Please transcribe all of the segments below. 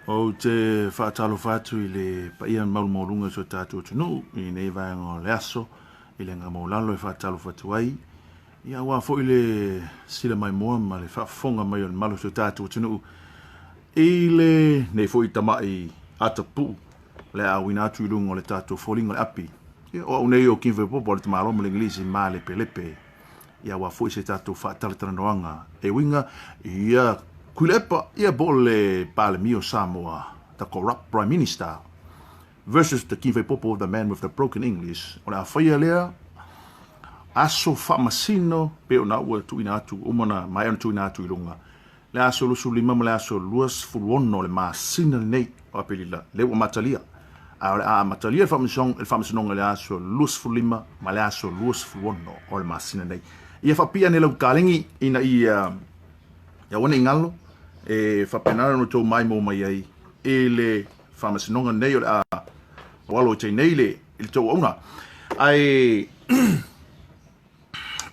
Ou te faatalofa atu i le paia malumaluga o si o tatou atunuu i lenei vaega o le aso i le agaga e faatalofa atu ai. Ia aua foi le sila maimoa ma le faafofoga mai o le mamalu o si o tatou atunuu i lenei foi tamai atapuu le auina atu i luga o le tatou foliga o le api. Ia, o au nei o King Faipopo o le tamaloa ma le Igilisi malepelepe. Ia aua foi se tatou faatalatalanoaga e uiga ia Tuilaepa, ia po o le Palemia o Samoa, the corrupt Prime Minister versus the King Faipopo, the man with the broken English. O le a faia lea aso faamasino pe ona ua tuuina atu uma na maea ona tuuina atu i luga le aso 25 ma le aso 26 o le masina lenei o Aperila, lea ua amatalia. A o le a amatalia le faamasinoga i le aso 25 ma le aso 26 o le masina nei. Ia faapipii ane lau taleni ina ia aua ne i galo e faapena ona outou maimoa mai ai i le faamasinoga nei o le a alo i tai nei i le tou auauna. Ae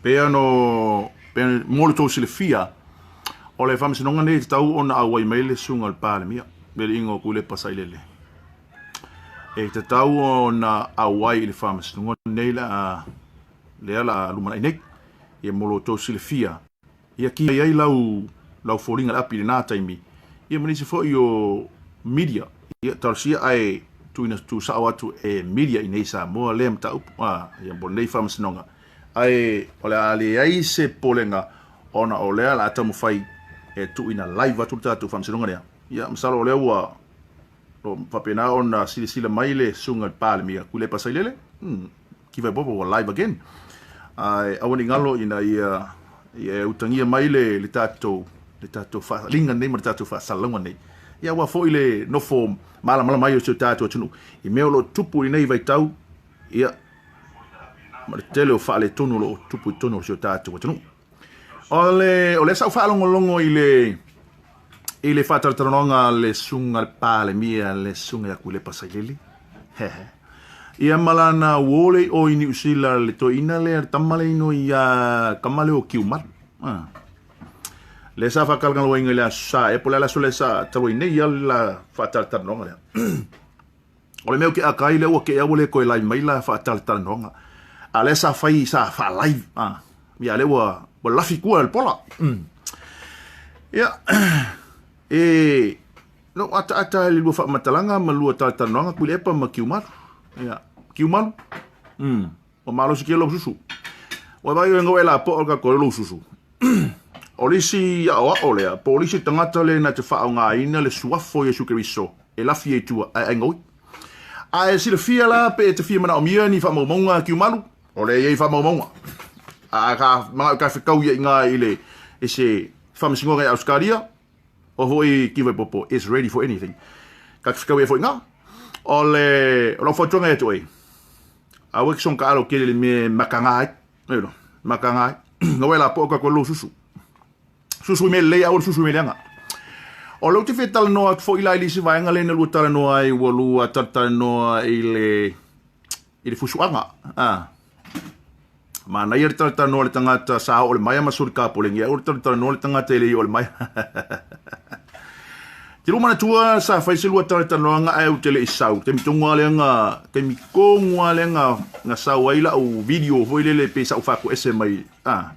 pei ono pe mo le tou silafia, o le faamasinoga nei e tatau ona auai mai le susuga o le Palemia, le alii o Tuilaepa Sailele. E tatau ona auai i le faamasinoga nei la lea la lumanai nei. Ia mo lo tou silafia, ia ki ai lau lau foliga le api i lena taimi, ia ma nisi foi o media, ia talosia ae tuuina tuusao atu e media i nei Samoa lea mataupu, ia mo lenei faamasinoga. Ae o le a leai se popolega ona o lea o le a taumafai e tuuina live atu le tatou faamasinoga lea. Ia masalo o lea ua faapena ona silasila mai le susuga i le Palemia Tuilaepa Sailele, Kivaipopo ua live again. Ae aua ne i galo ina ia ia e utagia mai le le tatou le tatou faaaliga nei ma le tatou faasalalauga nei. Ia aua foi le nofo malamalama ai o si o tatou atunuu i mea o lo o tupu i lenei vaitau, ia ma le tele o faaletonu o lo o tupu i totonu o si o tatou atunuu. O le o lea sa ou faalogologo i le faatalatalanoaga a le susuga a le Palemia, le susuga ia Tuilaepa Sailele. Ia ma lana uo le o i Niu Sila le toeaina lea, le tama le ino ia tama lea o Kiumalu. Ah. Le sa faatalatalanoaina i le aso Sa, e po o le a le aso lea sa talu ai nei ia le faatalatalanoaga lea. O le mea ou te aka ai lea ua tea ua le toe live mai la faatalatalanoaga. A lea sa fai sa faa-live. Ah. Ia lea ua ua lafi tua le pola. Ia e no ataata i le lua faamatalaga ma lua talatalanoaga Tuilaepa ma Kiumalu. Ia Kiumalu. Ua malosi kea lou susu. Ua vaai oe ngau e la po o ka koe lou susu. O le isi aoao lea, po o le isi tagata lea na te faaaogaina le suafa o Iesu Keriso e lafi ai i tua ae ai gaoi. A e silafia la pe e te fia manaomia ni faamaumauga Kiumalu, o lea e i ai faamaumauga. A ka manao ka fekau ia i ngā i le i se faamasinoga i Australia, o foi Kivaipopo is ready for anything. Ka te fekau ia foi ngā. O le o lau fautuaga ia te oe, aua ke soga kaalo kele le mea e makaga ai. Eilo, makaga ai. Ngau e la po ka koe lou susu. Susu i mea lelei, aua le susu i mea leaga. O lea ou te fia talanoa atu foi la i le isi vaega lea na lua talanoa ai, ua lua talatalanoa i le fusuaga. Ah. Manaia le talatalanoa le tagata sa oo le maea ma suli kapoleni, aua le talatalanoa le tagata e le i oo le maea. Te lua manatua sa fai se lua talatalanoaga ae ou te le i sau. Taimi tonu lava lea na, taimi tonu lava lea na, na sau ai lau video foi lele pei sa ou faatoese mai, ah,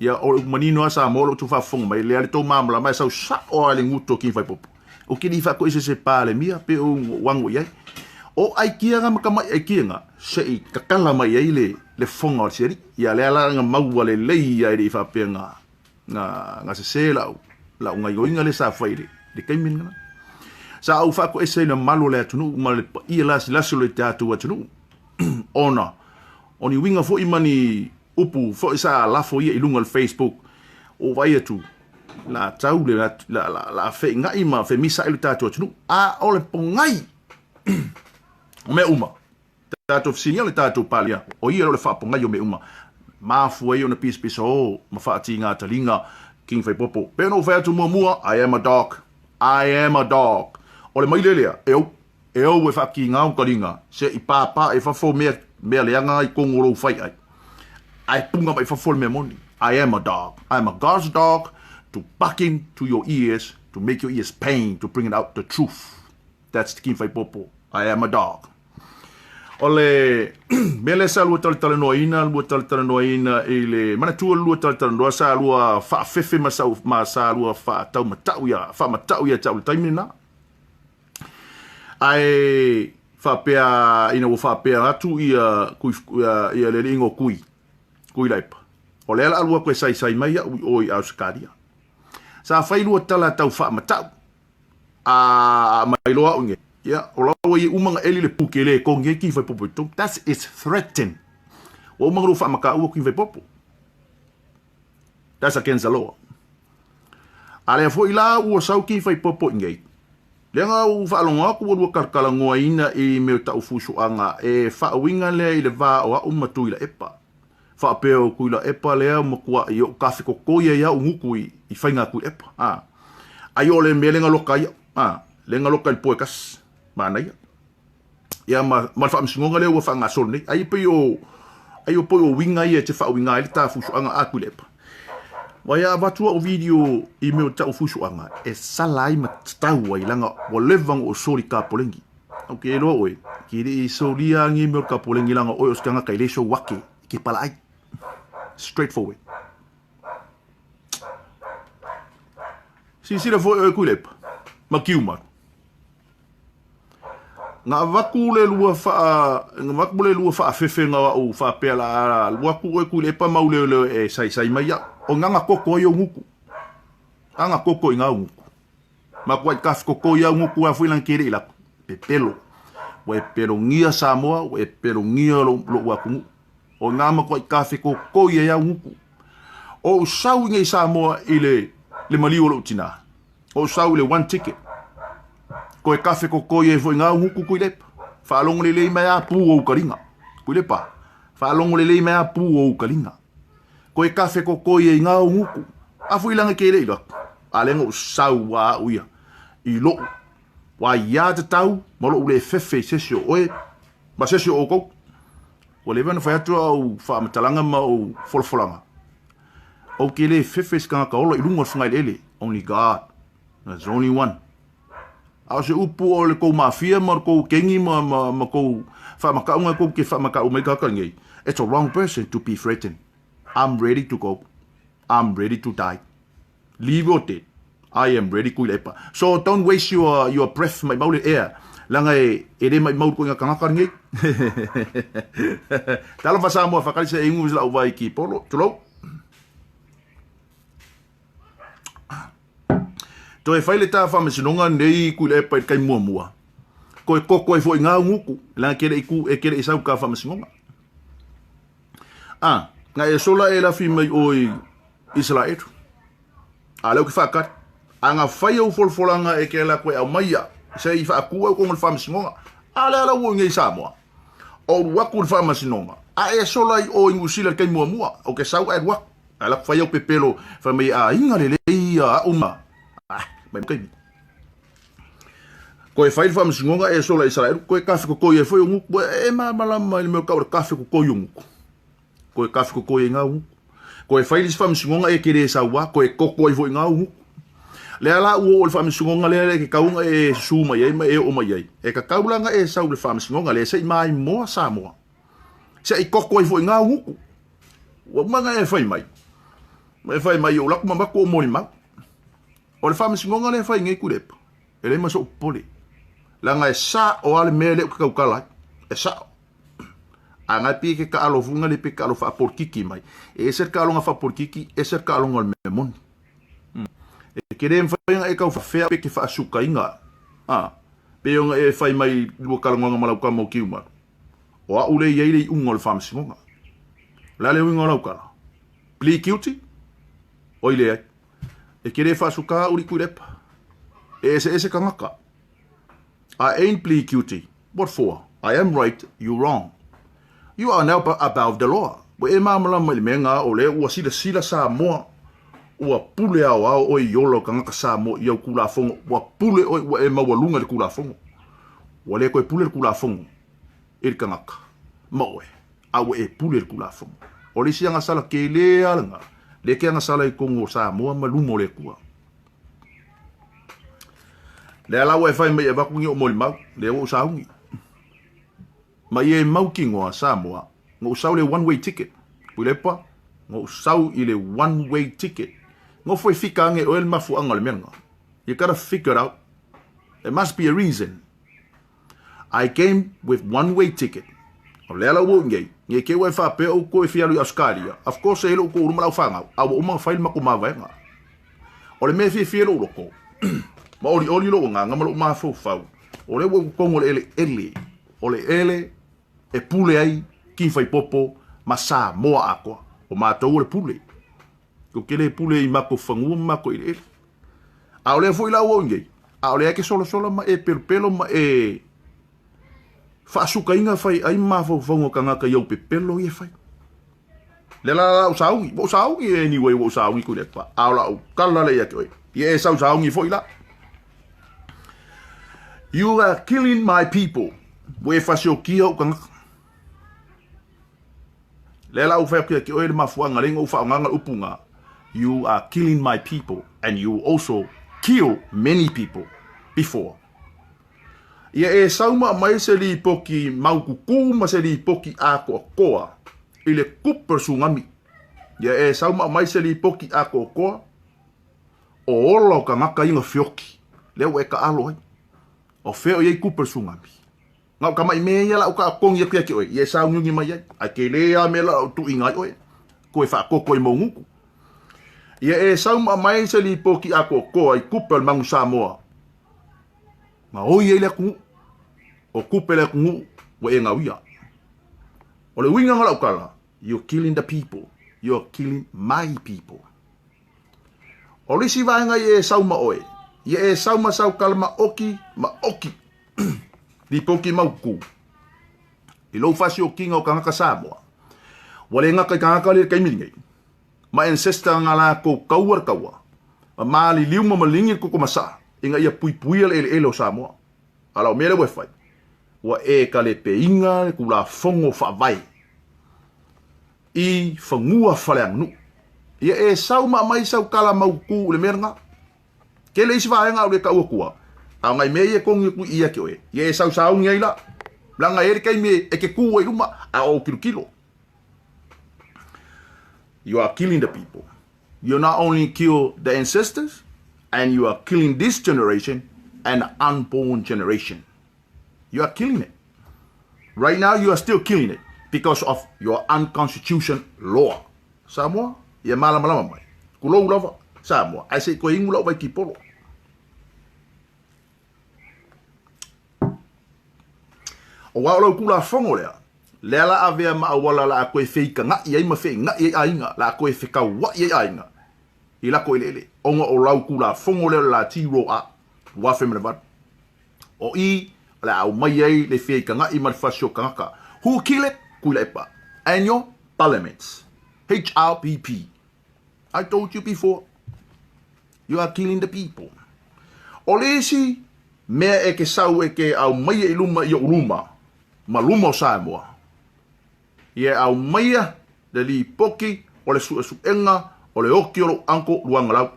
ia o le upu manino lava Samoa o lo o tou faafofoga mai, lea le tou malamalama e sau sao lava i le gutu o King Faipopo. Ou te le i faatoese se Palemia pe ou ago i ai. O aikiaga ma tamai aikiaga se i tatala mai ai le, le fofoga o le sialii. Ia lea la na maua lelei ai e le i faapea na, na, na sese lau, lau gaioiga lea sa fai i le, le taimi lena. Sa ou faatoese i le mamalu o le atunuu ma le paia lasilasi o le tatou atunuu ona o ni uiga foi ma ni upu foi sa lafo ia i luga o le Facebook, ua vaai atu la tau le la la la feʻigaʻi ma femisaʻi lo tatou atunuu, a o le pogai o mea uma tatou fesiligia le tatou Palemia, o ia o le faapogai o mea uma, mafua ai ona pisapisa o ma faatiga taliga King Faipopo. Pei ona ou fai atu muamua, I am a dog, I am a dog. O le maile lea e ou e ou e faatiga au taliga se i pāpā i fafo mea mea leaga i tonu o lou fai ai, ae punga mai fafo le mea moni. I am a dog, I am a God's dog to barking to your ears. To make your ears pain to bring it out the truth. That's the King Faipopo. I am a dog. O le mea lea sa lua talatalanoaina, lua talatalanoaina i le manatua lua talatalanoa sa lua faafefe ma sa, ma sa lua faataumatau ia, faamatau ia te au le taimi lena. Ae faapea ina ua faapea atu ia kui, ia, ia le alii o kui, kui laipa. O lea la lua koe saisai mai au i o i Ausetalia. Sa fai lua tala tau faamatau. A mai loa au nge. Ia, o la ua i uma nga eli le puke le kongi ai ki fai popo i tonu. That is threaten. Ua uma nga lua faamakaua ki fai popo. That's against the law. A lea foi la ua sau ki fai popo i ngei. Lea nga u faalogo atu ua lua kalakalagoaina i mea o tau fusuaga e faauiga lea i le va o au ma Tuilaepa. Faapea o Tuilaepa lea matuai o kafe kokoi ai au gutu i faiga a Tuilaepa. A. Ai o le mea le galoka ia. A. Le galoka i le poe kasi. Manaia. Ia ma, ma le faamasinoga lea ua faagasolo nei. Ai pei o, ai o poi o uiga ia e te faauiga ai le ta fusuaga a Tuilaepa. Wa ia avatu au video i mea o tau fusuaga e sala ai ma tatau ai langa ua leva ona ou soli kapolengi. Au ke iloa oe, ke le i solia angi mea o le kapolengi langa oe o se tagata e le sou ake ke pala ai. Straight forward. Silasila foi oe Tuilaepa ma Kiumaru. Nga avatu le lua faa, nga avatu le lua faafefega o au faapea la alu atu oe Tuilaepa ma uleuleo e saisai mai au. O nganga koko ai o gutu. Anga koko i ngau gutu. Ma kuai kafe koko i au gutu a foi lang kere i lako. Pepelo. Ua e pelogia Samoa, ua e pelogia lo'u atunuu. O ngā makuai kafe koko i ai au gutu. O sau i nei Samoa i le, le maliu o lo'u tinā. O sau i le one ticket. Koe kafe koko i ai foi ngā nguku Tuilaepa. Faalogo lelei mai a pū o ukalinga. Tuilaepa. Faalogo lelei mai a pū o ukalinga. Koe kafe koko i ai ngā nguku. A fui langa ke lei lako. A lenga o sau a au ia. I lo'u. Wa ia te tau ma lo'u le fefe i sesi o oe. Ma sesi o oukou. Ua leva ona fai atu au faamatalaga ma ou folafolaga. Ou ke le fefe i se tagata ola i luga o le fugaeleele. Only God. There's only one. A o se upu o le kou mafia ma le kou kengi ma, ma, ma kou faamakauga kou ke faamakau mai kaka nei. It's a wrong person to be threatened. I'm ready to go. I'm ready to die. Live or dead. I am ready Tuilaepa. So don't waste your your breath mai mau le air. Langa e e le mai mau ko nga kangaka nei. Talofa Samoa whakarisa e ingu la uwai ki polo. Tulou. Toe whai le tā whamasinoga nei Tuilaepa i le kai muamua. Ko e koko ai foi ngā nguku. Langa kere i ku e kere i sau ka whamasinoga. A, nga e sola e lafi mai oi Isaraelu. A leo ke whaakari. A nga whai au folafolanga e ke la koe au mai ia. Se i whaaku au kongo le whamasinoga. A le ala ua ngei Samoa. O ruaku le whamasinoga. A e sola i o i Nusila le kai muamua. O ke sau e ruaku. A la whai au pepelo. Whai mai a inga le lei a uma. Ah, mai kai. Koe whai le whamasinoga e sola Isaraelu. Koe kafe kokoi e whai o nguku. E māmalama i le mea kau le kafe kokoi o nguku. Koe kafe kokoi e ngā nguku. Koe whai le whamasinoga e kere e saua. Koe koko ai foi ngā nguku. Le ala ua o le whamasinoga lea le ke kaunga e su mai ai ma e o mai ai. E ka kaulanga e sau le whamasinoga le se i mai moa Samoa. Se i koko ai foi ngā nguku. Ua manga e whai mai. Ma e whai mai o laku mamaku o moni mau. O le faamasinoga lea e fai nei Tuilaepa, e leai ma so'u popole. Leaga e sa'o a le mea lea ou te tautala ai. E sa'o. A na e pei ke kaalo fuga le pe kaalo faapolikiki mai. E ese le kaaloga faapolikiki, ese le kaaloga o le mea moni. E ke le mafai ona e tau faafea pe ke faasukaina. A, pei ona e fai mai lua talanoaga ma lau tama o Kiumalu. O a'u lea i ai le iuga o le faamasinoga. O le a le uiga o lau tala? Plead guilty? Oi leai. E ke le faasuka a'u li Tuilaepa. E eseese tagata. I ain't plead guilty. What for? I am right, you wrong. You are now above the law. Ua e māmalama i le mea ngā o lea ua silasila Samoa, ua pule aoao oe i ola o tagata Samoa i au Kulafono, ua pule oe ua e maualuga i le Kulafono. Ua le toe pule le Kulafono i le tagata ma oe, a ua e pule i le Kulafono. O le isi agasala kēlē a lena, le ke agasala i tonu o Samoa ma luma o le Atua. Lea la ua e fai mai e avatu ni ou molimau, lea ua ou sauni. Ma ia e mautinoa Samoa, na ou sau i le one way ticket. Tuilaepa, na ou sau i le one way ticket. Nofo e fika ane e oe le mafuaaga o le mea lena. You gotta figure it out. There must be a reason. I came with one way ticket. O lea la ua ou nei, nei te ua e faapea outou e fia alu i Ausetalia. Of course e i ai lo outou luma lau fanau, a ua uma ona fai le matou mavaega. O le mea e fiafia ai lou loto, ma olioli lou agaga ma lou mafaufau, o lea ua i totonu o le eleele, o le ele e pule ai Kini Faipopo ma Samoa atoa. O matou o le pule. Ou te le pule i matou fanua ma matou eleele. A o lea foi la ua ou nei, a o lea e te solasola ma e pelopelo ma e faasukaina fai ai mafaufauga o tagata i ou pepelo ia e fai. Le la la ou sauni, ua ou sauni anyway, ua ou sauni Tuilaepa. A o lau tala lea ia te oe. Ia e sau sauni foi la. You are killing my people. Ua e fasiokia ou tagata. Lea la ua fai atu ia te oe le mafuaaga lea ina ou faaaogaina le upu na, You are killing my people and you also kill many people before. Ia e sau ma aumai se lipoti maututu ma se lipoti atoatoa i le tupe o le tsunami. Ia e sau ma aumai se lipoti atoatoa o ola o tagata ia na feoti, lea ua e taalo ai. O fea o i ai tupe o le tsunami? Na o tamaʻi mea ia la ou taʻatogi atu ia te oe, ia e sauniuni mai ai, ae tele a mea la ou tuuina ai oe, toe faatoto ai maugutu. Ia e sau ma aumai se lipoti atoatoa i tupe o le Manu Samoa, na oi ai le atunuu, o tupe le atunuu ua e gauia. O le uiga na lau tala, you're killing the people, you're killing my people. O le isi vaega ia e sau ma oe, ia e sau ma sau tala ma oki, ma oki. Lipoti mautu i lou fasiokiga o tagata Samoa. Ua le gata i tagata le taimi lenei, ma ancestor nga lakou kaua le kaua, ma maliliu ma maligi le koko masaa ina ia puipuia le eleele o Samoa. A o lau mea lea ua e fai, ua e talepeiga le Tulafono Faavae i fanua faaleaganuu. Ia e sau ma aumai sau tala mautu i le mea lena. Tele isi vaega au le tau atua, a o nai mea ia e togi atu i ia te oe, ia e sausauni ai la, leaga e i ai le taimi e te tu ai luma, a o ou kilokilo. You are killing the people. You not only kill the ancestors, and you are killing this generation and the unborn generation. You are killing it. Right now, you are still killing it because of your unconstitution law. Samoa, ia malamalama mai. Kulou lava, Samoa, ae se i toe inu lau vai kipolo. Aua o lau Tulafono lea, lea la avea ma auala la a toe feitagaʻi ai ma feʻigaʻi ai aiga, la a toe fekauaʻi ai aiga i lako eleele, ona o lau Tulafono lea o le Lati Law A 2008. O i, o le a aumai ai le feitagaʻi ma le fasi o tagata. Who kill it? Tuilaepa. And your parliaments. HRPP. I told you before. You are killing the people. O le isi mea e ke sau e ke aumaia i luma i oʻu luma, ma luma o Samoa, ia e aumaia le lipoti o le suesuega o le oki o lou uncle Luagalau.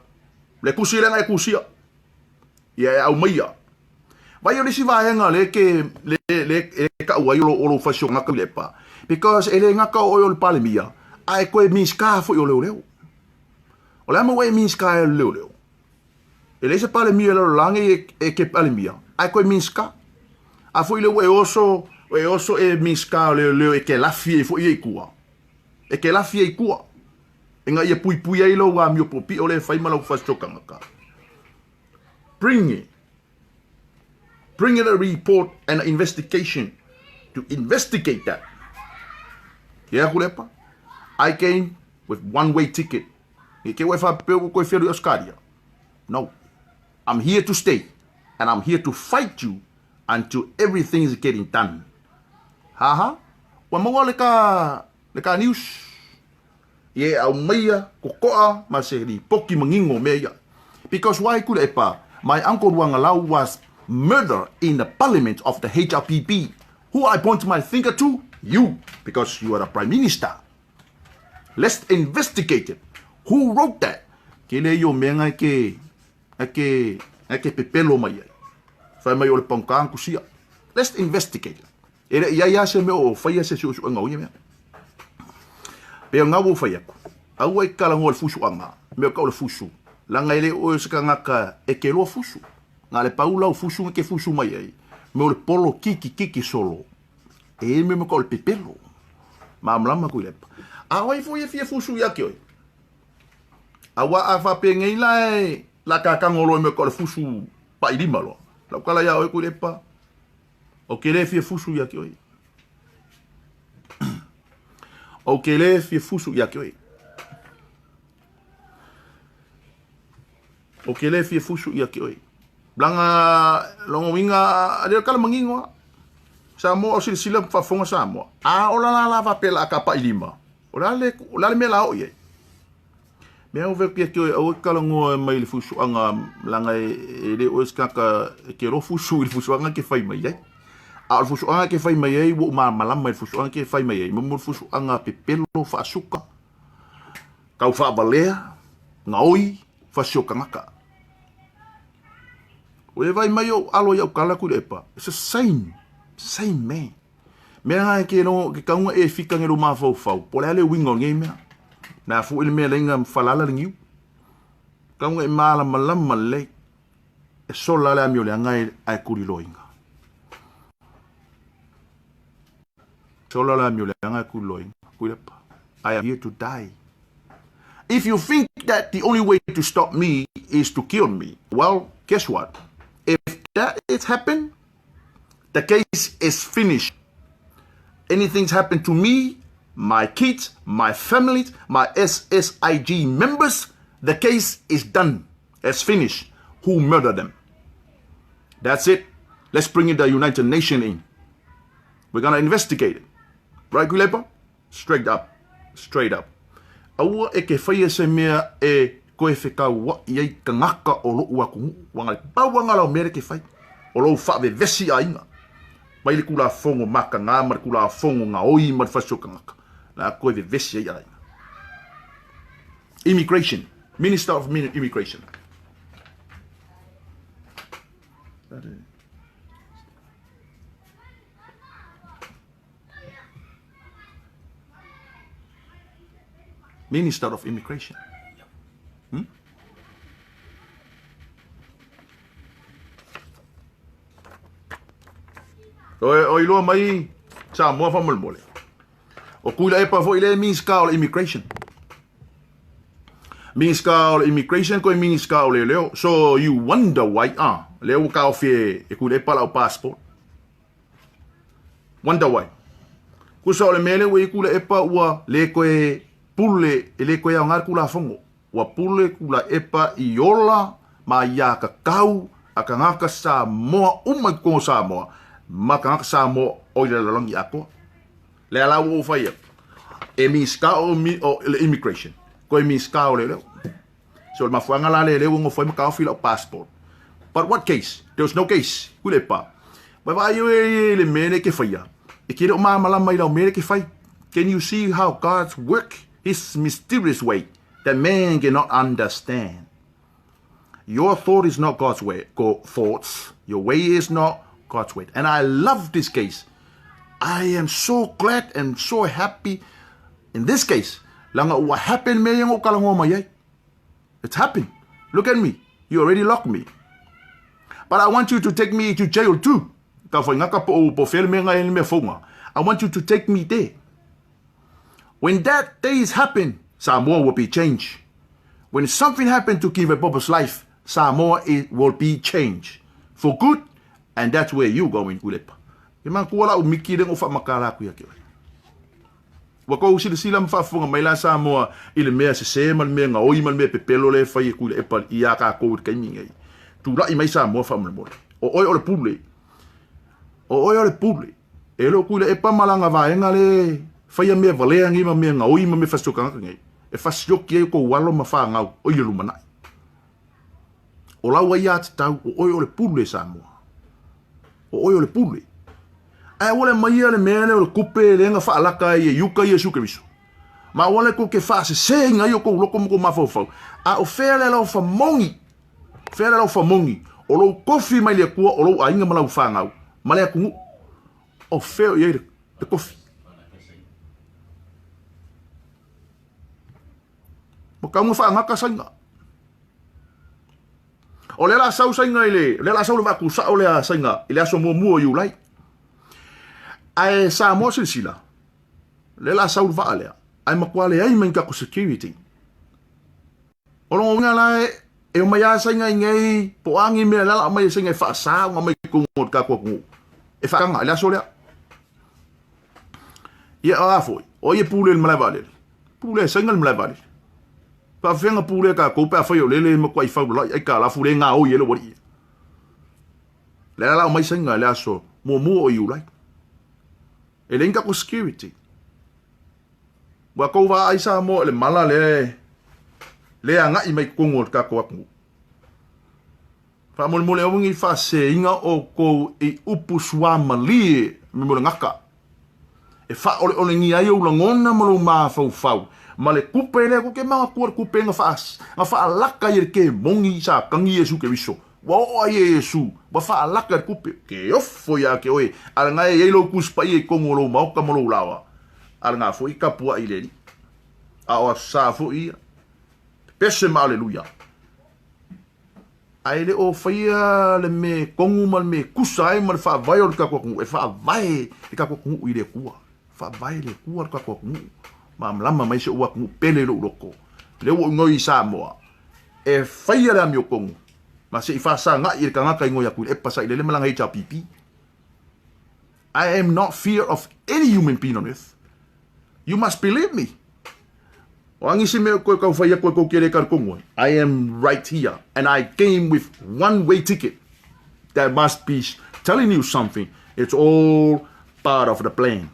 Le tusi lea na e tusia. Ia e aumaia. Vai o le isi vaega le ke le le e kau ai o lou fasiogaka Tuilaepa because e le gata o oe o le Palemia ae toe Minisita foi o Leoleo. O le a mau e Minisita ai o le Leoleo? E leai se Palemia i le lalolagi e ke Palemia ae toe Minisita. A foi lea ua e oso e oso e Minisita o Leoleo e ke lafi ai foi ia i tua. E ke lafi ai i tua. Ina ia puipui ai lou amio piopio lea e fai ma lau fasiogaka. Bring it. Bring it a report and an investigation to investigate that. Ia Tuilaepa, I came with one way ticket. Nge ke ua e faapea ua toe fealu i Australia. No. I'm here to stay and I'm here to fight you until everything is getting done. Haha, ua maua le ka, le ka news. Ia e aumaia kokoa ma se lipoti manino o mea ia. Because why Tuilaepa, my uncle Luagalau was murdered in the parliament of the HRPP. Who I point my finger to? You, because you are the prime minister. Let's investigate it. Who wrote that? Ke le ia o mea nga e ke, e ke, e ke pepelo mai ai. Fai mai o le pagota na tusia. Let's investigate. E le i ai lava se mea o faia se suesuega o ia mea. Pei o lena ua ou fai atu, aua e talanoa i le fusuaga, mea o tau o le fusu, leaga e le o oe o se tagata e te iloa fusu. Na o le pau lau fusu na te fusu mai ai, mea o le polo tiki tiki solo, e i ai mea tau o le pepelo. Malamalama Tuilaepa. A o ai foi e fia fusu ia te oe? Aua a faapenei la e la tatago loa i mea tau o le fusu pailima loa. Lau tala ia oe Tuilaepa, Ou te le fia fusu ia te oe. Ou te le fia fusu ia te oe. Ou te le fia fusu ia te oe. Langa longa winga le kala mangingo. Samoa o silasila faafofoga Samoa. A ola la la faapea la ka pai lima. O la le o la le mea la o i ai. Mea o vepia ke au e kala ngoa mai le fusuaga langa e le o skaka ke ro fusu i le fusuaga ke fai mai ai. A o le fusuaga ke fai mai ai ua malamalama i le fusuaga ke fai mai ai. Mo le fusuaga pepelo faasuka kau faavalea gaoi fasio kangaka. O e vai mai o alo iau kala ku le epa. It's the same, same man. Mea nga e ke no ke kaunga e fika nge lo mafaufau. Po le ale winga o ngei mea. Na fu ile mea lenga falala le ngiu. Kaunga e malamalama lelei. E sola le amio le anga e ai kuri loinga. Sola le amio le anga e kuri loinga. Kuilepa. I am here to die. If you think that the only way to stop me is to kill me, well, guess what? If that is happen, the case is finished. Anything's happened to me, my kids, my family, my SSIG members, the case is done. It's finished. Who murdered them? That's it. Let's bring in the United Nations in. We're gonna investigate it. Right, Kuilepa? Straight up. Straight up. Aua e ke whaia se mea e koe whekaua'i ai kangaka o lo'u atunuu, ua le pau anga lau mea le ke whai, o lou whaavevesi aiga, mai le kulafono makagā ma le kulafono gaoi ma le fasi o kangaka, la koe vevesi ai aiga. Immigration, Minister of Immigration. Minister of Immigration. Hmm? O iloa mai Samoa faamolemole. O Tuilaepa foi le Minista o le Immigration. Minista o le Immigration koe Minista o Leoleo. So you wonder why ah lea ua taofi e Tuilaepa lau passport. Wonder why. Kusa o le mea lea ua i Tuilaepa ua le koe pule e le koe aoga le Tulafono. Ua pule Tuilaepa i ola ma ia kakau a kangaka Samoa uma i totonu o Samoa ma kangaka Samoa o i le lalolagi atoa. Lea la ua ou fai atu, e Minista o, o le Immigration, koe Minista o Leoleo. So le mafuaaga la lea lea ua nofo ai ma taofi lau passport. But what case? There was no case. Tuilaepa. Vai vaai oe i le mea lea e te faia. E te le o malamalama i lau mea lea e te fai. Can you see how God's work His mysterious way that man cannot understand? Your thought is not God's way, go thoughts. Your way is not God's way. And I love this case. I am so glad and so happy in this case. Langa ua happen me ia o kalangoa mai ai. It's happened. Look at me. You already locked me. But I want you to take me to jail too. Ka whai ngaka po po fele me ngai me fonga. I want you to take me there. When that days happen, Samoa will be changed. When something happened to King Vaipopo's life, Samoa it will be changed for good, and that's where you going, Tuilaepa. E manatua lau miki le o faamakala atu ia te oe. Ua kou silasila ma faafofoga mai la Samoa i le mea sesē ma le mea gaoi ma le mea pepelo lea e fai e Tuilaepa iā kākou i le taimi nei. Tula'i mai Samoa faamolemole. O oe o le pule. O oe o le pule. E le o Tuilaepa ma lana vaega le faia mea valea nei ma mea gaoi ma mea fasiokagaka nei. E fasioki ai o kou alo ma fanau o i le lumanai. O lau aiā tatau, o oe o le pule Samoa. O oe o le pule. Ae aua le aumaia le mea lea o le kupe lea na faalaka ai e Iuka Iesu Keriso. Ma aua le kou ke faaseseina ai o kou loko ma kou mafaufau. A o fea le lau famogi? Fea le lau famogi? O lou kofi mai le Atua o lou aiga ma lau fanau ma le atunuu. O fea o i ai le kofi? Ua tau na faagata Saina. O lea la sau Saina i le, o lea la sau le vaatusao lea Saina i le aso muamua o Iulai. Ae Samoa silasila, lea la sau le vaa lea, ae matua leai ma ni tatou security. O lona uiga la e omai lava Saina i inei, po o a ni mea la o le a aumai e Saina e faasa ona aumai i totonu o le tatou atunuu e faataga i le aso lea. Ia o a foi, o ai e pule i le malae vaalele? Pule e Saina le malae vaalele. Faafefea ona pulea tatou pe afai o lele e matuai faulalai aitalafu le gaoi ai le ualii. Lea la omai Saina i le aso muamua o Iulai. E leai ni tatou security. Ua tou vaai Samoa i le mala lea e agai mai totonu o le tatou atunuu. Faamolemole aua ne i faaseseina outou i upu suamalie me le gata e faaoleolegia ai ou lagona ma lou mafaufau ma le tupe lea. Tou te manatua le tupe na faalaka ai e le kemoni Satani Iesu Keriso. Ua oo ai e Iesu, ua faalaka e le tupe. Ke ofo ia te oe, a lena e i ai lou Tusi Paia i totonu o lou maota ma lou laoa, a lena foi tapuai i le Alii. A o Aso Sa foi ia. Pepese ma aleluia. Ae le o faia le mea tonu ma le mea tusa ai ma le faavae o le tatou atunuu, e faavae le tatou atunuu i le Atua. Faavae i le Atua le tatou atunuu. Malamalama mai si ou atunuu pele i lou loto. Lea ua ou inoi i Samoa, e faia le amiotonu, ma se i faasaga'i e le tagata inoi a Tuilaepa Sailele ma lana HRPP. I am not fear of any human being on earth. You must believe me. O a nisi mea koe kau whai aku e kou kere talitonu ai. I am right here and I came with one way ticket. That must be telling you something. It's all part of the plan.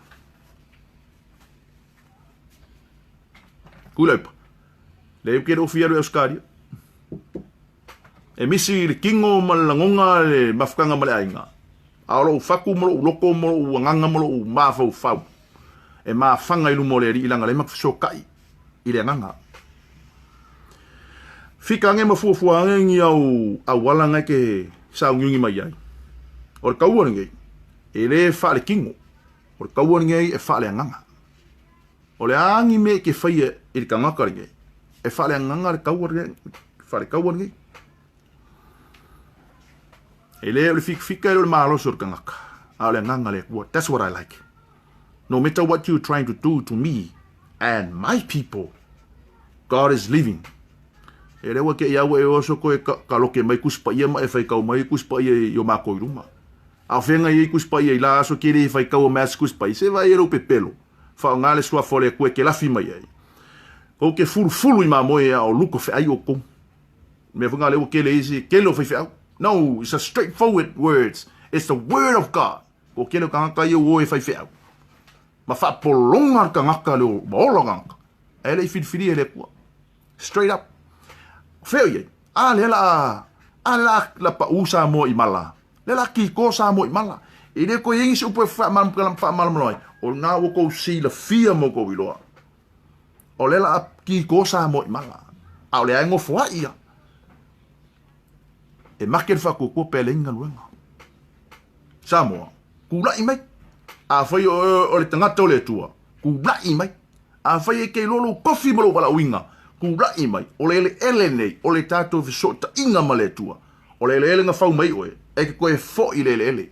Kuilaupa. Le uke le ofi alu e Australia. E misi i le kino ma le lagoga le mafutaga ma le aiga, a o lou fatu ma lou loto ma lou agaga ma lou mafaufau e mafaga i luma o le Alii leaga lea ma fesootai i le agaga. Fika age ma fuafua age ni au auala na e ke sauniuni mai ai. O le taua lenei, e le faalekino, o le taua lenei e faaleagaga. O le a ni mea e ke faia i le tagata lenei, e faaleagaga le taua lenei, faaletaua lenei. E le o le fikafika e le o le malosi o le tagata, a o le agaga le Atua. That's what I like. No matter what you're trying to do to me and my people, God is living. E le ua ke ia ua e oso koe ka, ka loke mai kusi paia ma e whai kau mai kusi paia i o mākou i ruma. A o whenga i kusi paia i la aso ke le whai kau o mea kusi paia, se vai e rau pepelo. Faaaoga le suafa o le Atua e ke lafi mai ai. Kou ke fulufulu i mamoe a o luka feai oukou. Mea foi nga le ua kele isi, kele o faifeau. No, it's a straightforward words. It's the word of God. Ko kele o kangaka ia ua o e faifeau. Ma faapologa le kangaka le o ma ola kangaka. Ae le i filifili e le Atua. Straight up. Fea o i ai? A lea la a lea la la pau Samoa i mala. Lea la kiko Samoa i mala. E le koe i se upu e faamalamalama ai. O lena ua kou silafia ma kou iloa. O lea la kiko Samoa i mala. A o lea e ngofo ai ia. E make le whakukua pe le galuega. Samoa, kula'i mai. Afai o oe o le tagata o le Atua, kula'i mai. Afai e te iloa lou tofi ma lou valaauina, kula'i mai. O le eleele nei, o le tatou fesootaiga ma le Atua. O le eleele na fau mai oe, e te toe foi i le eleele.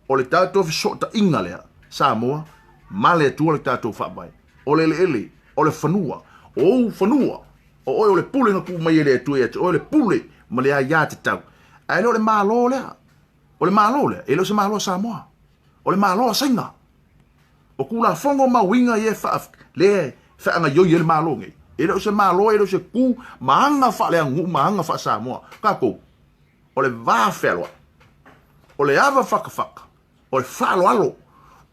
O le tatou fesootaiga lea, Samoa, ma le Atua le tatou faavae. O le eleele, o le fanua, o ou fanua, o oe o le pule na tuu mai e le Atua ia te oe, o le pule ma le aiatatau. Ae le o le Malo lea. O le Malo lea, e le o se Malo a Samoa. O le Malo a Saina. O Tulafono ma uiga ia e faa, lea e feagaioi ai le Malo nei. E le o se Malo, e le o se ku ma aga faaleaganuu ma aga faa-Samoa. Tatou, o le va fealoai. O le ava fakafaka. O le faaaloalo.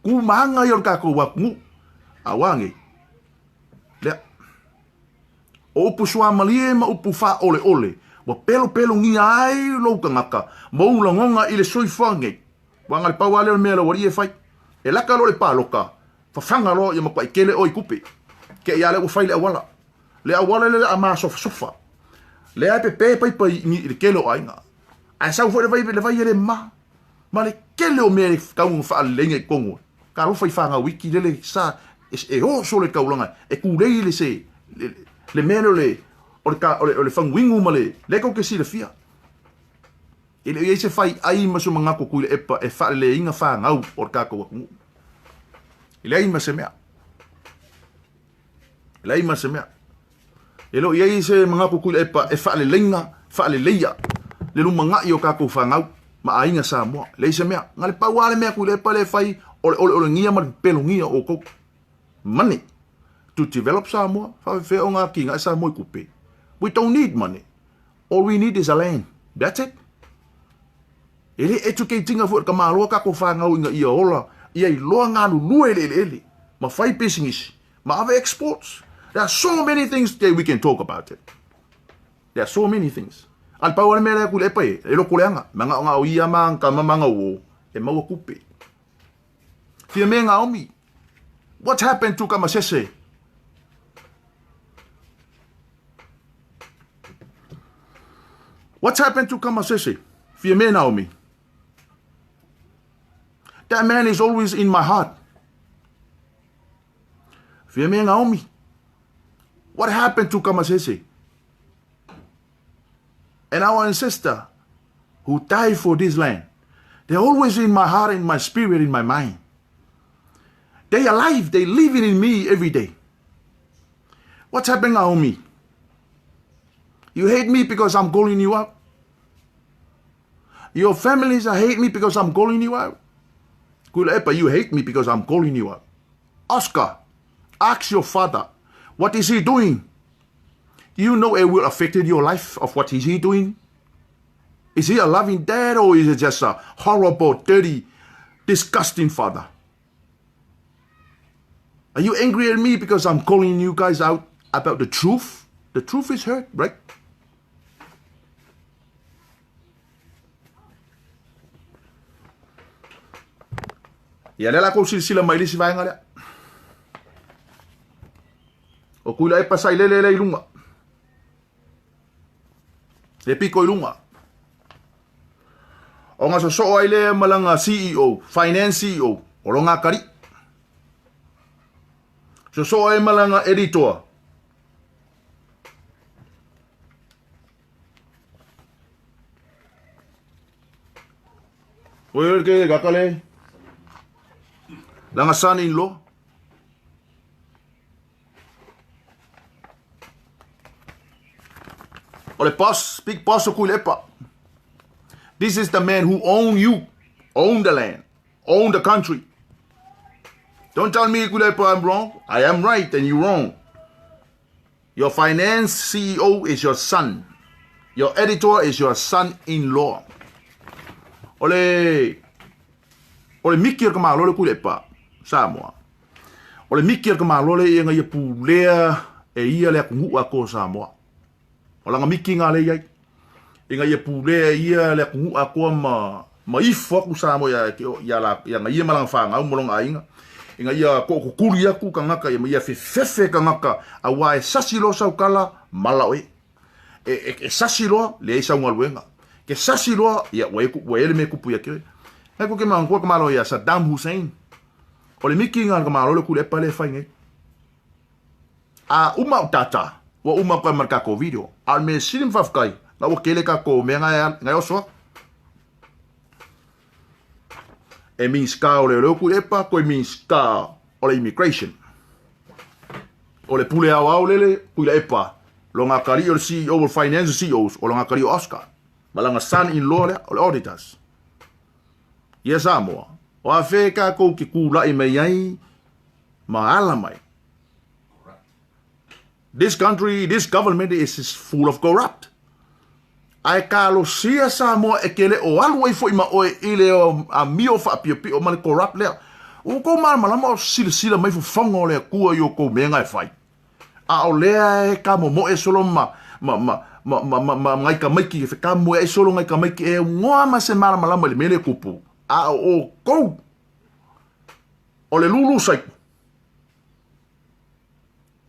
Ku ma aga ia o le tatou atunuu. A ua nei? Lea. O upu suamalie ma upu faaoleole ua pelopelogia ai lou tagata ma ou lagona i le soifua nei. Ua na le pau lava lea o le mea a le aualii e fai. E laka loa le paloka, fafaga loa ia matuai tele oe i tupe. Kei a lea ua fai le auala. Le auala lea a masofasofa. Lea e pepe paipa i le tele o aiga. Ae sau foi le vai, le vai e le ma. Ma le tele o mea e tau ona faaleleiga i totonu. Talofa i fanau iti lele sa e oso le taulaga e tulei le se le mea lea o le o le o le, o le faguinu ma le lea tou te silafia. E le o i ai se faiai ma se manatu Tuilaepa e faaleleiina fanau o le tatou atunuu. E leai ma se mea. E leai ma se mea. E le o i ai se manatu Tuilaepa e faaleleina, faaleleia le lumanai o tatou fanau ma aiga Samoa. E leai se mea. Na le pau lava le mea Tuilaepa lea e fai o le oleolegia ma le pepelogia o outou. Money to develop Samoa. Faafefea ona atinae Samoa i tupe. We don't need money. All we need is a land. That's it. E le educate ina foi e le tamaloa tatou fanau ina ia ola, ia iloa galulue i le eleele, ma fai pisinisi, ma ave exports. There are so many things that we can talk about it. There are so many things. A le pau lava le mea lea Tuilaepa e, e lokoleaga, mangaongao ia ma tama ma gauo, e maua tupe. Fia me Naomi, what happened to Kamasese? What's happened to Kamasese? Fia me Naomi. That man is always in my heart. Fia me Naomi. What happened to Kamasese? And our ancestor who died for this land, they're always in my heart, in my spirit, in my mind. They alive, they living in me every day. What's happened, Naomi? You hate me because I'm calling you out. Your families hate me because I'm calling you out. Tuilaepa, you hate me because I'm calling you out. Oscar, ask your father, what is he doing? Do you know it will affect your life of what is he doing? Is he a loving dad or is it just a horrible, dirty, disgusting father? Are you angry at me because I'm calling you guys out about the truth? The truth is hurt, right? Ia lea la kou silasila mai le isi vaega lea. O Tuilaepa sa i lele lea i luga. Le piko i luga. O nga sosoo ai lea ma langa CEO, Finance CEO, o longa akali. Sosoo ai ma langa editor. Oe ke gakale. Langa son-in-law. O le boss, big boss o Tuilaepa. This is the man who own you, own the land, own the country. Don't tell me Tuilaepa I'm wrong. I am right and you wrong. Your finance CEO is your son. Your editor is your son-in-law. O le o le miki o le kamalo le Tuilaepa, Samoa. O le miki o le kamalo le ia ia pulea e ia le atunuu atoa Samoa. O langa miki ngā le iai. Inga ia pulea e ia le atunuu atoa ma ma ifo aku Samoa ia ia la ia nga ia malanga whangau mo longa ainga. Inga ia ko'okukuli aku kangaka ia ma ia fefefe kangaka aua e sasi loa saukala mala oe. E, e, e sasi loa leai sau galuega. Ke sasi loa ia ua e ua e le mea kupu ia ke. Ngai ko ke manatua ka malo ia Saddam Hussein. O le miki nga ka malo le Tuilaepa le fai nei. A uma o tata, ua uma koe ma le kako video. A o le mea sili ma faafetai, na ua kele kako mea ngai ngai oso aku. E Minista o Leoleo Tuilaepa, koe Minista o le Immigration. O le pule aoao lele Tuilaepa, lo ngā kali o le CEO o le Finance CEOs, o lo ngā kali o Oscar. Ma langa son-in-law lea, o le auditors. Ia Samoa, o a whē kākou ke kūla'i mai ai ma ala mai. This country, this government is full of corrupt. Ae kalosia Samoa e ke le o alu ai foi ma oe i le amio faapiopio ma le corrupt lea. Ua kou malamalama o silasila mai fofoga o le Atua i o kou mea nga e fai. A o lea e ka momoe solo ma ma ma ma ma ma ma ngai tamaiti e whekamoe ai solo ngai tamaiti e ngoa ma se malamalama i le mea lea e kupu. A o outou o le lulu saiku.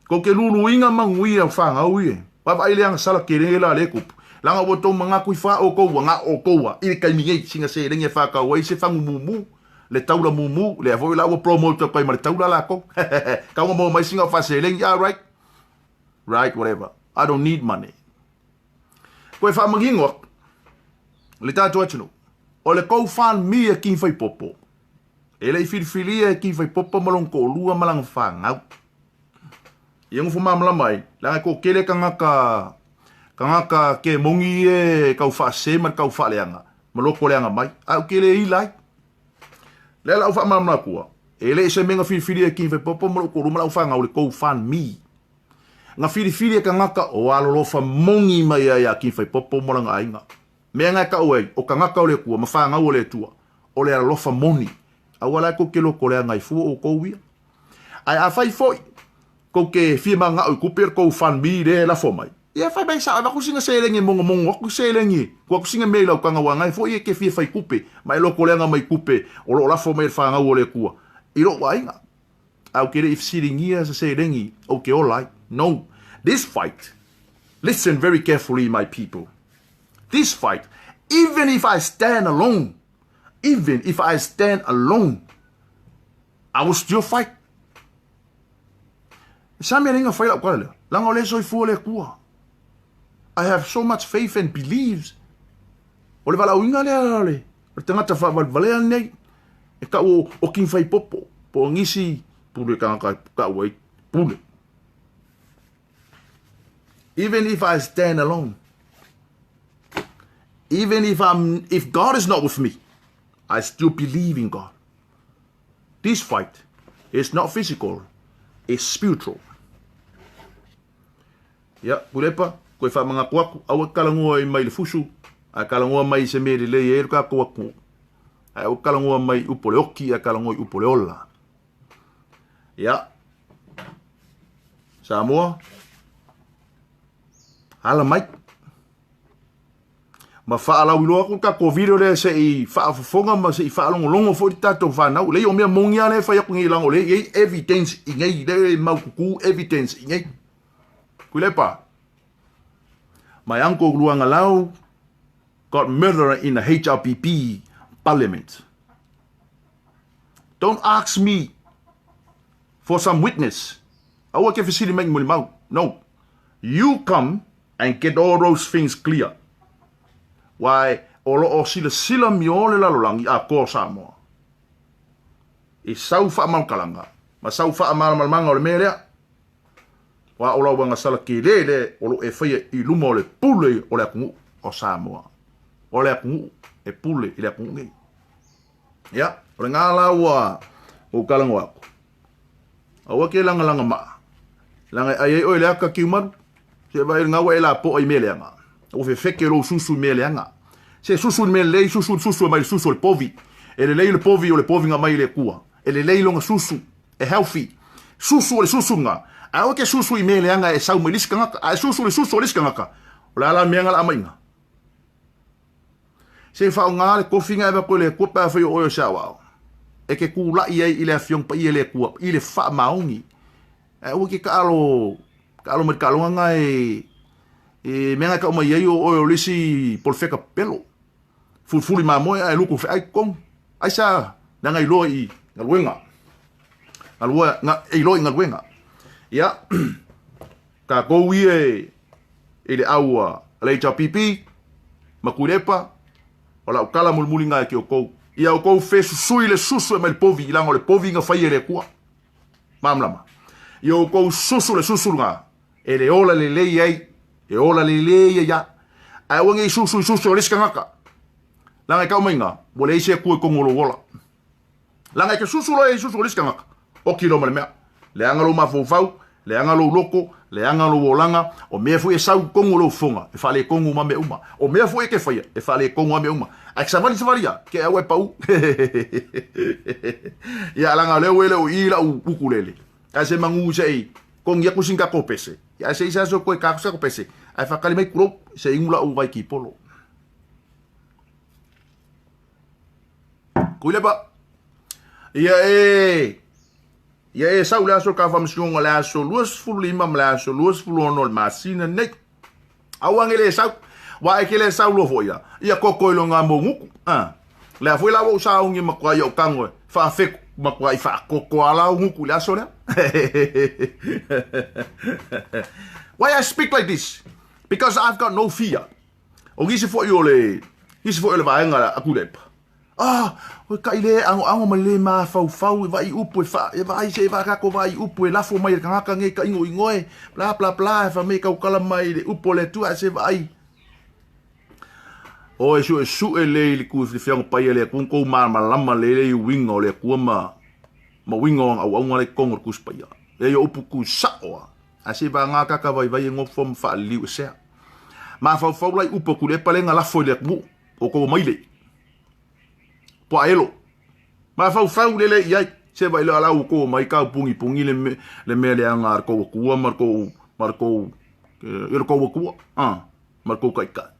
Ko ke luluiga manuia o fanau ie. Vaavaai le agasala kele la le kupu. Leaga ua outou manatu ifo lava outou ua na o outou lava i le taimi nei sina seleni e faatau ai se fagu mumu, le taula mumu, lea foi la ua promote atu ai ma le taula latou. Tau na maua mai sina o faaseleni, ah right, right whatever, I don't need money. Toe faamanino atu le tatou atunuu, o le GoFundMe a King Faipopo, e le i filifilia e King Faipopo ma lona toalua ma lana fanau. Ia nofo malamalama ai, leaga e toatele tagata, tagata kemoni ia e tau faasese ma le tau faaleaga ma loto leaga mai, ae ou te le ila ai. Lea la ou faamalamalama atua, e le i se mea na filifilia e King Faipopo ma lou toalua ma lau fanau le GoFundMe. Na filifili e tagata o alolofa moni mai ai ia King Faipopo ma lana aiga. Mea na e tau ai, o tagata o le Atua ma fanau o le Atua, o le alolofa moni. Aua la tou te loto leaga ai fua outou ia. Ae afai foi tou te fia manao i tupe o le GoFundMe lea e lafo mai, ia fai mai sao e avatu sina seleni e mogomogo atu seleni e tuu atu sina mea i lau taga aua na e foi e te fia fai tupe ma e loto leaga mai tupe o lo o lafo mai e le fanau o le Atua i lou aiga. Ae ou te le i fesiligia se seleni ou te ola ai. No. This fight, listen very carefully my people, this fight, even if I stand alone, even if I stand alone, I will still fight. E sa mea nei na fai lau tala lea, leaga o lea e soifua le Atua. I have so much faith and believes. O le valaauina lea o le tagata faavalevalea lenei, e tau o King Faipopo, po o nisi pule tagata e tau ai pule. Even if I stand alone, even if I'm if God is not with me, I still believe in God. This fight is not physical, it's spiritual. Ia, Pulepa, koe whamangaku aku, aua kalangoa i mai le fusu, ae kalangoa mai i se mea lelei e le kākou aku. Ae aua kalangoa mai i upu o le oki, ae kalangoa i upu o le ola. Ia, Samoa, ala mai. Ma faalauiloa atu le tatou video lea se i faafofoga ma se i faalogologo foi le tatou fanau. Lei o mea moni lava lea e fai atu nei leaga o lea e i ai evidence i nei, lea e maututu evidence i nei. Tuilaepa, my uncle Luagalau got murdered in the HRPP parliament. Don't ask me for some witness. Aua ke fesili mai i molimau. No. You come and get all those things clear. Why, o lo o silasila mio le lalolagi atoa o Samoa i sau faamaokalanga ma sau faamalamalamaga o le mea lea. Wa o lau agasala kele lea o lo e faia i luma o le pule o le atunuu o Samoa. O le atunuu e pule i le atunuu nei. Ia, o le gā la ua ou talanoa atu. Aua ke lagalaga maa. Leaga e ai ai oe i le aka kiumalu. Se vaai lena ua e lapoa i mea leaga. Ua fefeke lou susu i mea leaga. Se susu i mea lelei, susu i le susu e mai le susu o le povi. E lelei le povi o le povi na mai i le Atua. E lelei lona susu. E healthy. Susu o le susu lena. Ae aua ke susu i mea leaga e sau mai le isi tagata. A e susu i le susu o le isi tagata, o le a la mea na la amaiga? Se faaaoga le kofi na e avatu e le Atua pe afai o oe o se aoao, e ke kulaʻi ai i le Afioga Paia i le Atua i le faamaoni. Ae aua ke taalo, taalo mai le taaloga na e, e mea na e tau mai ai o oe o le isi polofeta pepelo. Fulufuli mamoe ae luku feai totonu. Aisea leaga iloa i galuega. Galua, ga, e iloa i galuega. Ia, tatou ia e, i le au a le HRPP, ma Tuilaepa, o lau tala mulimuli na e ki outou. Ia outou fesusui le susu e mai le povi, leaga o le povi na fai e le Atua. Malamalama. Ia outou susu le susu lena, e le ola lelei ai, e ola lelei ai a. Ae aua ne i susu i susu o le isi tagata. Leaga e tau mai ina, ua leai se Atua i totonu o lou ola. Leaga e te susu loa i susu o le isi tagata, oki loa ma le mea. Leaga lou mafaufau, leaga lou loto, leaga lou olaga, o mea foi e sau i totonu o lou fofoga, e faaletonu ma mea uma. O mea foi e te faia, e faaletonu lava mea uma. Ae te savali savali lava, te aua e pau. Ia, leaga o lea ua e le o i i lau ukulele. Ae se manu se i kongi atu sina tatou pese. Ia, ae se i se aso koe ka se pese. Ae faatali mai kulou, se inu lau vai kipolo. Kuilepa. Ia e Ia e sau le aso ka faamasinoga le aso 25 ma le aso 26 o le masina nei. Aua ne le sau. Wa e ke le sau loa foi ia. Ia koko i loga mo nguku. Ah. Lea foi la ua ou sauni e matua i ou tago e faafeku matua i faakoko a la uguku i le aso lea. Why I speak like this? Because I've got no fear. O nisi foi o le nisi foi o le vaega a Tuilaepa. Ah, o kai le agoago ma le mafaufau e vaai upu e fa e vaai se e vaai kako vaai upu e lafo mai e le tagata nei ka igoigo e bla bla bla e fa me tautala mai le upu o le Atua se vaai. O e suesue lelei i le tuifilifia paia le Atua tou malamalama lelei i uiga o le Atua ma ma uiga o ana auauna la i totonu o le Tusi Paia. E o upu tusao lava. Ae se i vagā kaka vaivai e nofo ma faaliliu esea. Mafaufau la i upu a Tuilaepa lea na lafo i le atunuu o tou maile. Puaelo. Mafaufau lelei i ai. Se vaai loa la ua tou omai tau pugipugī le me, le mea leaga a le tou Atua ma le tou, ma le tou, ia le tou Atua, ah, ma le tou Taitai.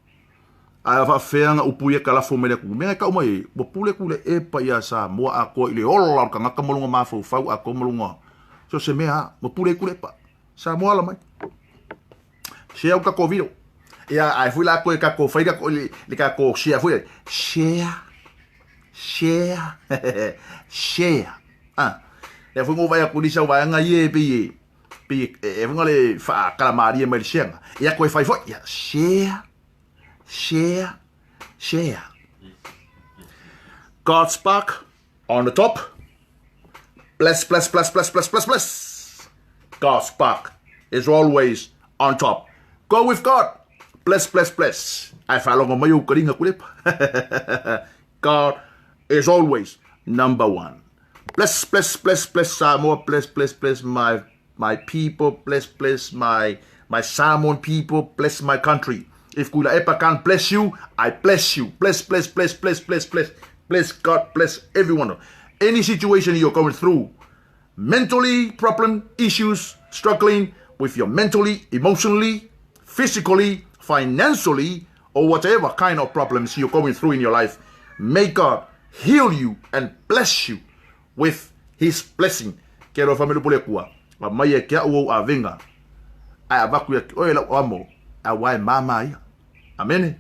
Ae faafefea ana upu ia e lafo mai le atunuu? Mea e tau mai ai, ua pule Tuilaepa iā Samoa atoa i le ola o le tagata ma lona mafaufau atoa ma lona so se mea lava, ua pule ai Tuilaepa. Samoa ala mai. Share o tatou video. Ia, ae foi la koe tatou fai le, le tatou share foi. Share, share, share. Ah, lea foi ngo vai aku nisi au vaega ia e pei e, pei e, e funga le whaakalamarie mai le share. Ia koe fai foi, ia share, share, share. God's spark on the top. Bless, bless, bless, bless, bless, bless, bless. God's spark is always on top. Go with God. Bless, bless, bless. Ae faalogo mai ou kaliga Tuilaepa. God is always number one. Bless, bless, bless, bless Samoa. Bless, bless, bless my my people. Bless, bless my my Samoan people. Bless my country. If Tuilaepa can't bless you, I bless you. Bless, bless, bless, bless, bless, bless. Bless God, bless everyone. Any situation you're going through, mentally problem, issues, struggling with your mentally, emotionally, physically, financially, or whatever kind of problems you're going through in your life, may God heal you and bless you with His blessing. Ke alofa mai le upu o le Atua, aumai e ke au ou avega, ae avatu ia te oe lau amo, auā e māmā ia. Amene.